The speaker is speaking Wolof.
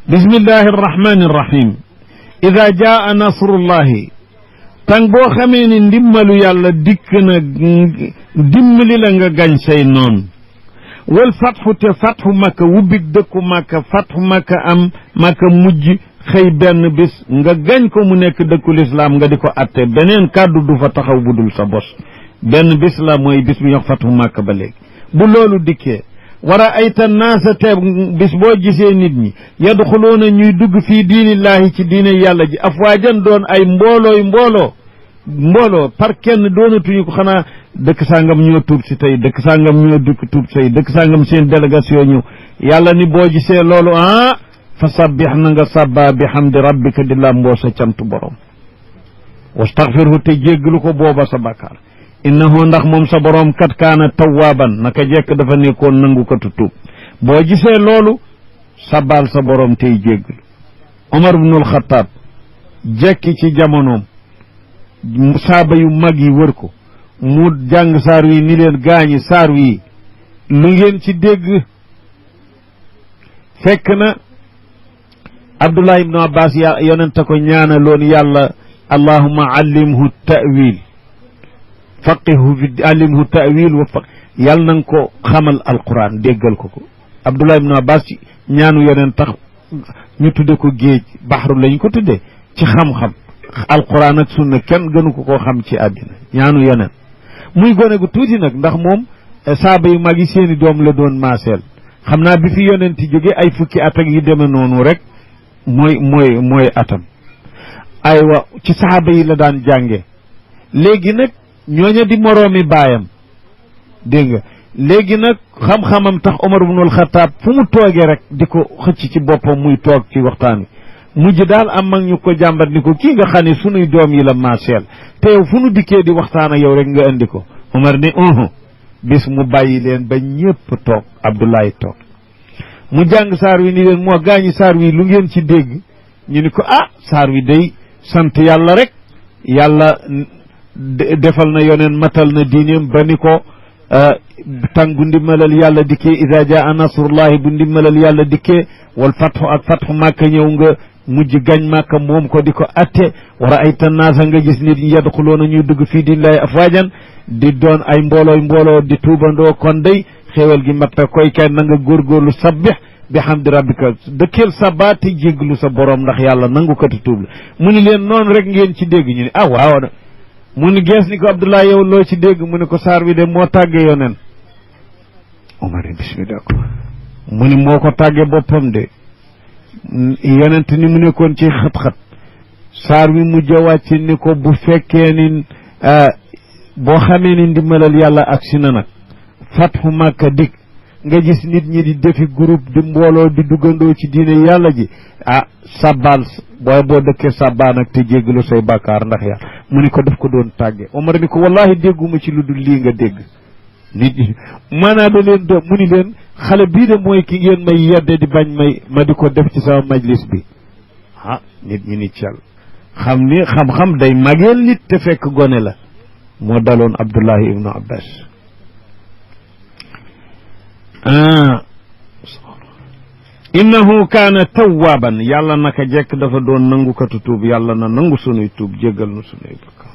bismillahi arrahmani irrahim ida jaa nasrullahi tang boo xamee ni ndimmalu yàlla dikk na dimbali la nga gañ say noon wal fatxu te fatxu makka wubbig dëkku makka fatxu makka am makka mujj xëy benn bis nga gañ ko mu nekk dëkkul islaam nga di ko atte beneen kàddu du fa taxaw budul sa bos benn bis la mooy bis bi ñox fatxu makka ba léegi bu loolu dikkee wara ayta naasa te bis boo gisee nit ñi yadxuluuna ñuy dugg fii diinillahi ci diine yàlla ji afwaajan doon ay mbooloo par kenn doonatuñu ko xanaa dëkk sangam ñoo tuub si tey dëkk sangam ñoo dukk tuub say dëkk sangam seen délégation ñëw yàlla ni boo gisee loolu fa sabbix na nga sabba bi hamdi rabbika di làmboo sa cant borom wastaxfirhu te jéggalu ko booba sa bàkkaar innahu ndax moom sa borom kat kaana tawaaban naka jekk dafa nekkoon nangu katu tuub boo gisee loolu sabbaal sa borom tey jéggalu Omar ibnul Xattaab jekki ci jamonoom saaba yu mag yi wër ko mu jàng saar wi ni leen gaañi saar wi lu ngeen ci dégg fekk na Abdullah ibnu Abbas yonente ko ñaanaloon yàlla allahumma allimhu ta'wil faqihu fi allimhu ta'wil wa yàlla na nga ko xamal alquran déggal ko Abdullah ibnu Abbas ñaanu yonent tax ñu tudde ko géej baxru lañ ko tudde ci xam-xam alquran ak sunna kenn gënu ko koo xam ci àddina ñaanu yonent muy gone gu tuuti nag ndax moom saaba yu mag yi seeni doom la doon maaseel xam naa bi fi yonent jóge ay fukki at ak yu deme noonu rek mooy atam aywa ci saaba yi la daan jànge léegi nag ñooña di moroomi baayam dégg nga léegi nag xam-xamam tax Omar ibnul Xattaab fu mu toogee rek di ko xëcc ci boppam muy toog ci waxtaan wi mujj daal am mag ñu ko jàmbat ni ko kii nga xam ne sunuy doom yi la maaseel te yow fu nu dikkee di waxtaan ak yow rek nga indi ko Omar ni bis mu bàyyi leen ba ñépp toog Abdoulaye toog mu jàng saar wi ni leen moo gaañi saar wi lu ngeen ci dégg ñu ni ko saar wi day sant yàlla rek yàlla defal na yoneen matal na diineem ba ni ko tàng bu ndimmalal yàlla dikkee ida jaa nasrullahi bu ndimmalal yàlla dikkee wal fatxu ak fatxu màkka ñëw nga mujj gañ màkka moom ko di ko atte wara ay tannaasa nga gis nit ñi yadxuloona ñuy dugg fii diinillahi afwaajan di doon ay mbooloo di tuubandoo kon day xéewal gi matta koy kay na nga góorgóorlu sabbix bi hamdi rabbika dëkkeel sabba te jéglu sa borom ndax yàlla nangu kati tuub la mu ni leen noonu rek ngeen ci dégg ñu ni waaw mu ni gees ni ko Abdoulaye yow loo ci dégg mu ni ko saar wi de moo tàgge yoneen Omar bismillah ko mu ni moo ko tàgge boppam de yonent ni mu nekkoon ci xat-xat saar wi mujj a wàcc ni ko bu fekkee ni boo xamee ni ndimbalal yàlla agsi na nag fatxu Makka dik nga gis nit ñi di defi groupe di mbooloo di duggandoo ci diine yàlla ji sabbal boo dëkkee sabbaa nag te jéggalu say bàkkaar ndax yàlla mu ni ko daf ko doon tàgge Omar ni ko wallahi dégguma ci lu dul lii nga dégg nit ñi maanaam da leen do mu ni leen xale bii de mooy ki ngeen may yedde di bañ ma di ko def ci sama majlis bi nit ñi ni cal xam ni xam-xam day mageel nit te fekk gone la moo daloon Abdullahi ibnu Abbas innahu kaana tawaaban yàlla naka jekk dafa doon nangu katu tuub yàlla na nangu sunuy tuub jéggal nu sunuy bakkaar